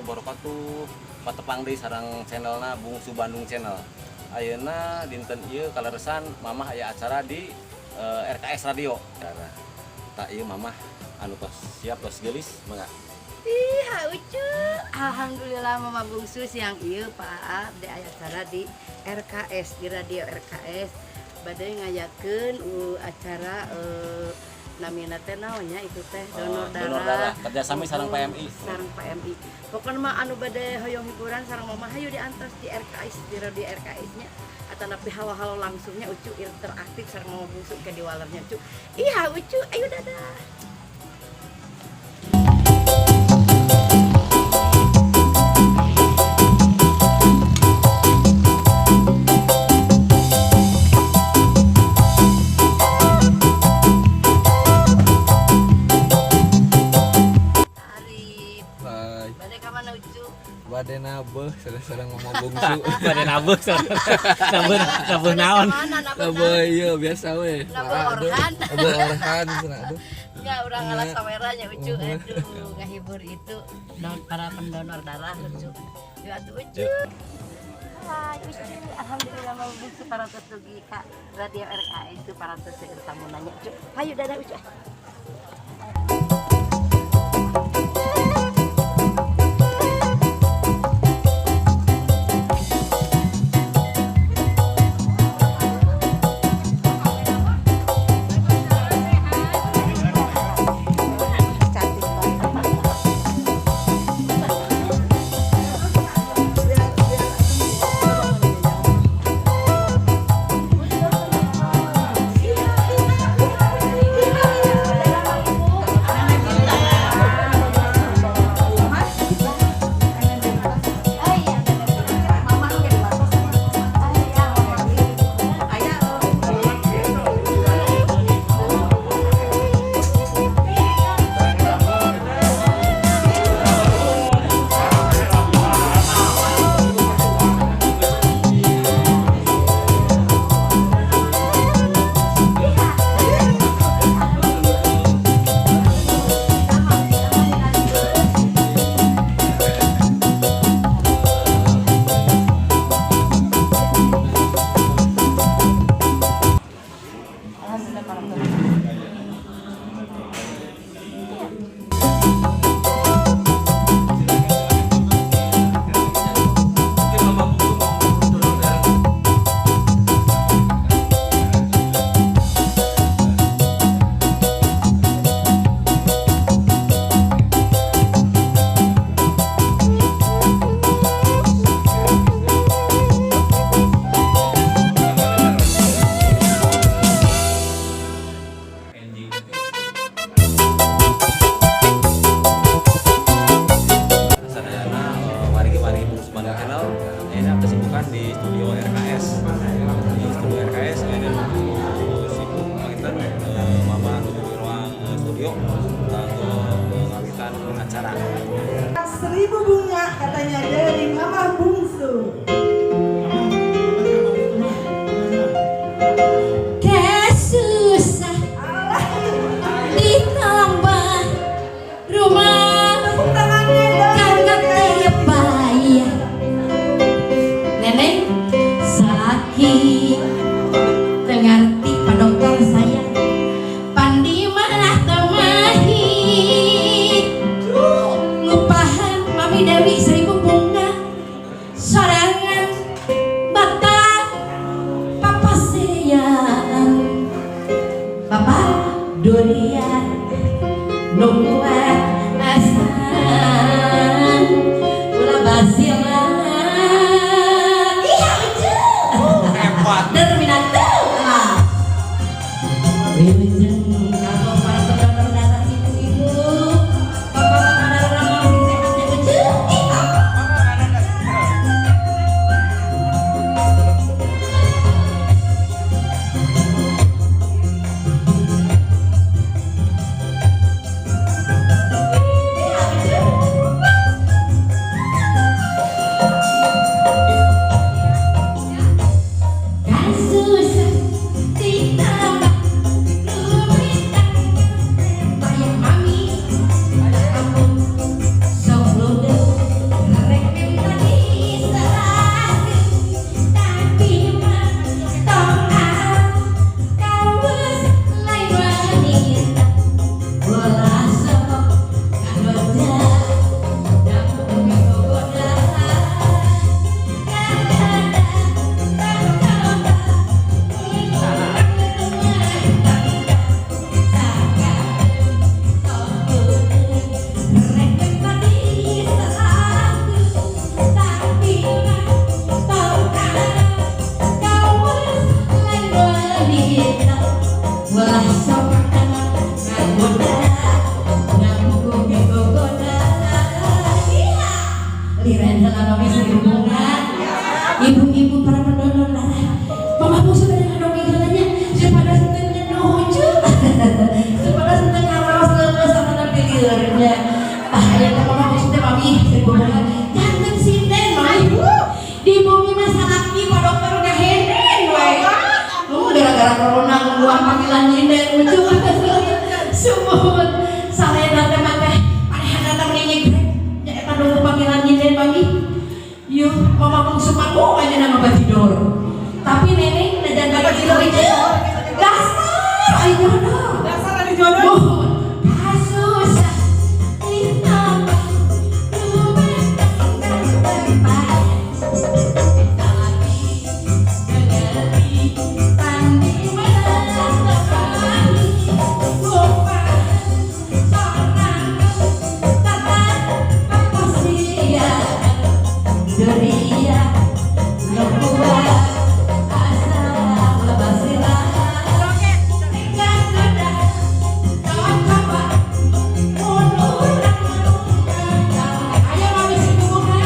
Warahmatullahi wabarakatuh. Patepang deui sareng channelna Bungsu Bandung Channel. Ayeuna dinten ieu kaleresan Mamah aya acara di RKS Radio. Tah, ieu Mamah anu tos siap, tos geulis, mangga. Ih, lucu. Alhamdulillah, Mama Bungsu siang ieu Pak Aa di aya acara di RKS, di radio RKS. Bade ngayakeun acara namina teh naonnya itu teh, donor Oh, darah. Donor darah kerjasama sareng PMI. Sareng PMI. Pokoknya mah anu bade hoyong hiburan sareng Mama, hayu diantos di RKS, di radio RKS nya. Atau napi halo-halo langsungnya, Ucu, interaktif sareng Mama Bungsu ke di walernya, Ucu. Iya, Ucu, ayo, dadah. Arif. Hai. Bade ka mana, Ucu? Bade nabeuh sareng Mama Bungsu. Bade nabeuh, nabeuh nabeuh naon? Mana nabeuh? Nabeuh ieu biasa we. Nabeuh orhan. Nabeuh orhan cenah, aduh. Ya, urang ngalah saweranya, Ucu. Aduh, ngahibur itu don para pendonor darah, Ucu. Yuk atuh, Ucu. Hai, Ucu, alhamdulillah Mama Bungsu parantos dugi ka radio RKS itu, parantos seueur tamu nanya, Ucu. Hayu, dadah, Ucu. Cantik banget. Alhamdulillah para. Mungkin Mama Bungsu mau donor darah. Sadayana wargi-wargi Bungsu Bandung Channel, ayeuna kesibukan di studio RKS. Di studio RKS ayeuna nuju sibuk panginten Mama nuju di ruang studio kanggo ngawitan acara. 1.000 bunga katanya dari Mama Bungsu. Kesusah ditambah rumah. Tepuk tangannya dong. Kagak payah nenek sakit tengarti pak dokter saya pandi malah temahit ngupahan Mami Dewi 1.000 bunga sorangan batak papasean bapak durian nungguan asan ulah basilan. Iya, betul. Hebat. Dan Gara-gara corona nungguan panggilan nyinden lucu. Sumuhun salena teh mah teh manehna teh meni nyegrek nya eta nunggu panggilan nyinden pami. Yuh, Mama Bungsu mah aja nama batidor. Tapi neneng najan batidor itu dasar ayo jodoh. Dasar ada jodoh. Kasusah inapa tempat Ayo mami sing buka.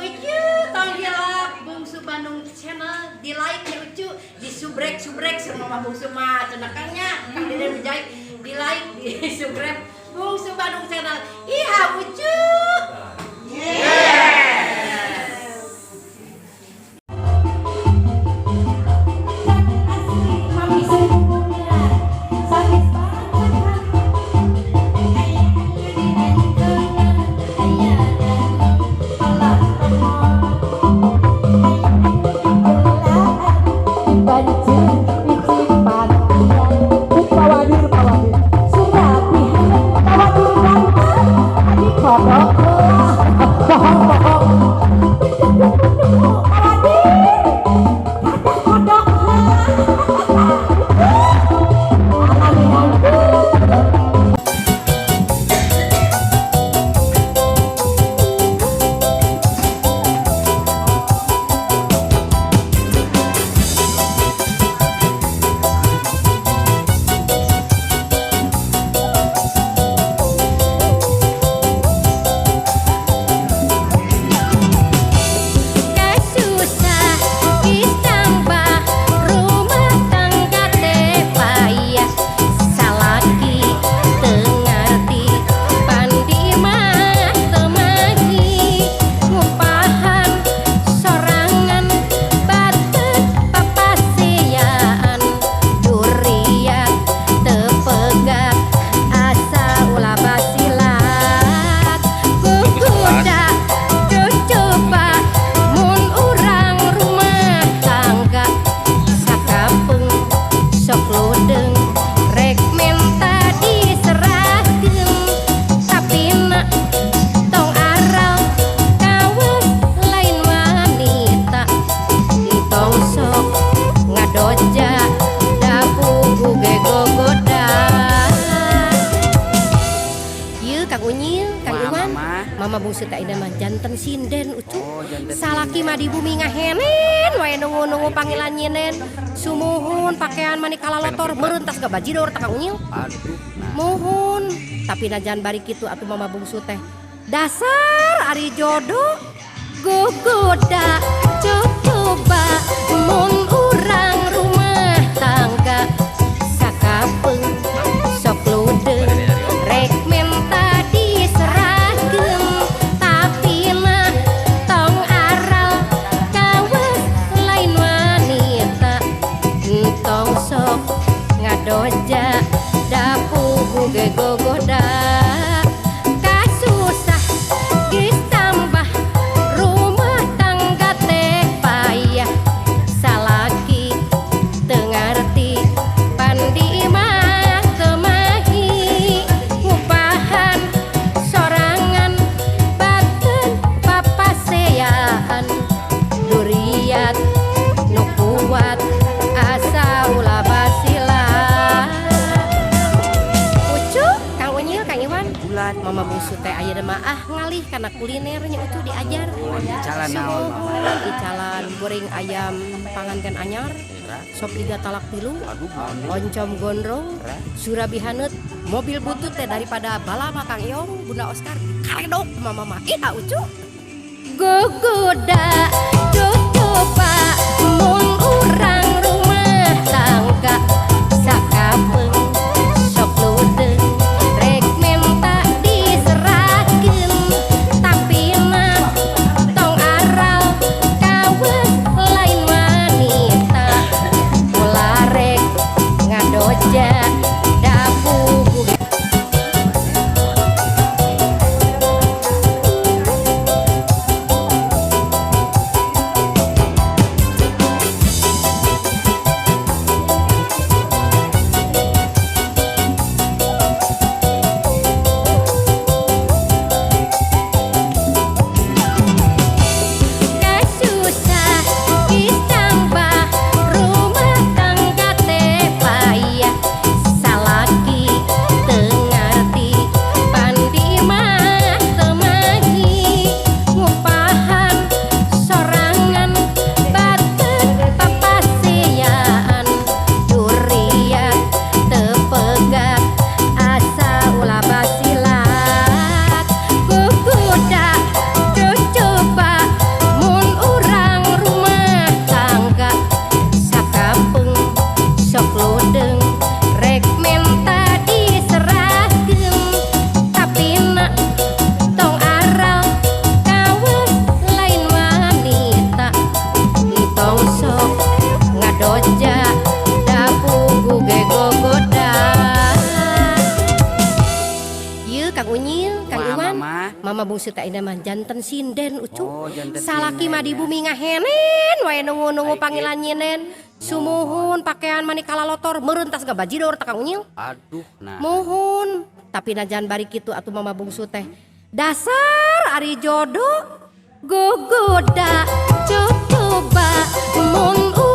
Ucu, tong hilap Bungsu Bandung Channel di like ya Ucu, di subrek subrek sama Mama Bungsu mah cenah nya Kang Deden Wijaya di like di subscribe Bungsu Bandung Channel. Iya Ucu. Kasusah geus tambah rumah tangga teh payah salaki teu ngarti pandi mah teu mahi ngupahan sorangan batet papaseaan duriat teu pegat asa ulah basilat guguda coba mun urang rumah tangga sakapeung sok ludeung rek menta diserahkeun tapi na tong aral kawas lain wanita tong sok ngadoja da puguh ge gogoda. Ieu Kang Unyil, Kang Wah, Iwan. Mama. Mama Bungsu teh ayeuna mah janten sinden Ucu. Oh, janten. Salaki mah di bumi ngahenen wae nunggu-nunggu panggilan nyinden. Sumuhun pakaian mani kalalotor meureun tas gabajidor tah Kang Unyil. Aduh, nah. Muhun, tapi najan bari kitu atuh Mama Bungsu teh. Dasar ari jodoh guguda coba mun urang rumah tangga sakapeung sok ludeung rek menta diserahkeun tapi mah tong aral kawas lain wanita tong sok ngadoja da puguh ge gogoda kasusah geus tambah rumah tangga teh payah salaki teu ngarti pandi mah teu mahi ngupahan sorangan baten papaseaan duriat nu kuat asa ulah basilat. Ucu, Kang Unyil, Kang Iwan. Bulan. Mama Bungsu teh ayeuna mah ah ngalih kana kulinernya Ucu diajar. Oh, icalan naon, Mama? Sumuhun, icalan goreng ayam panganten anyar, sop iga talak tilu, Aduh, naon. Oncom gondrong, surabi haneut, mobil butut teh daripada balama Kang Iong, Bunda Oscar, karedok mama mah. Ih, ah, Ucu. Guguda coba mun urang rumah tangga sakapeung sok ludeung rek menta diserahkeun tapi mah tong aral kawas lain wanita ulah rek ngadoja da puguh. Unyil, Kang Wah, Iwan. Mama. Mama bungsu teh ayeuna mah janten sinden, Ucu. Oh, janten Salaki sinden, mah di ya. bumi ngahenen wae nunggu-nunggu Ai, panggilan nyinden. Sumuhun pakaian mani kalalotor meureun tas gabajidor teh, Kang Unyil. Aduh, nah. Muhun, tapi najan bari kitu atuh Mama bungsu teh. Dasar ari jodoh gogoda coba mun.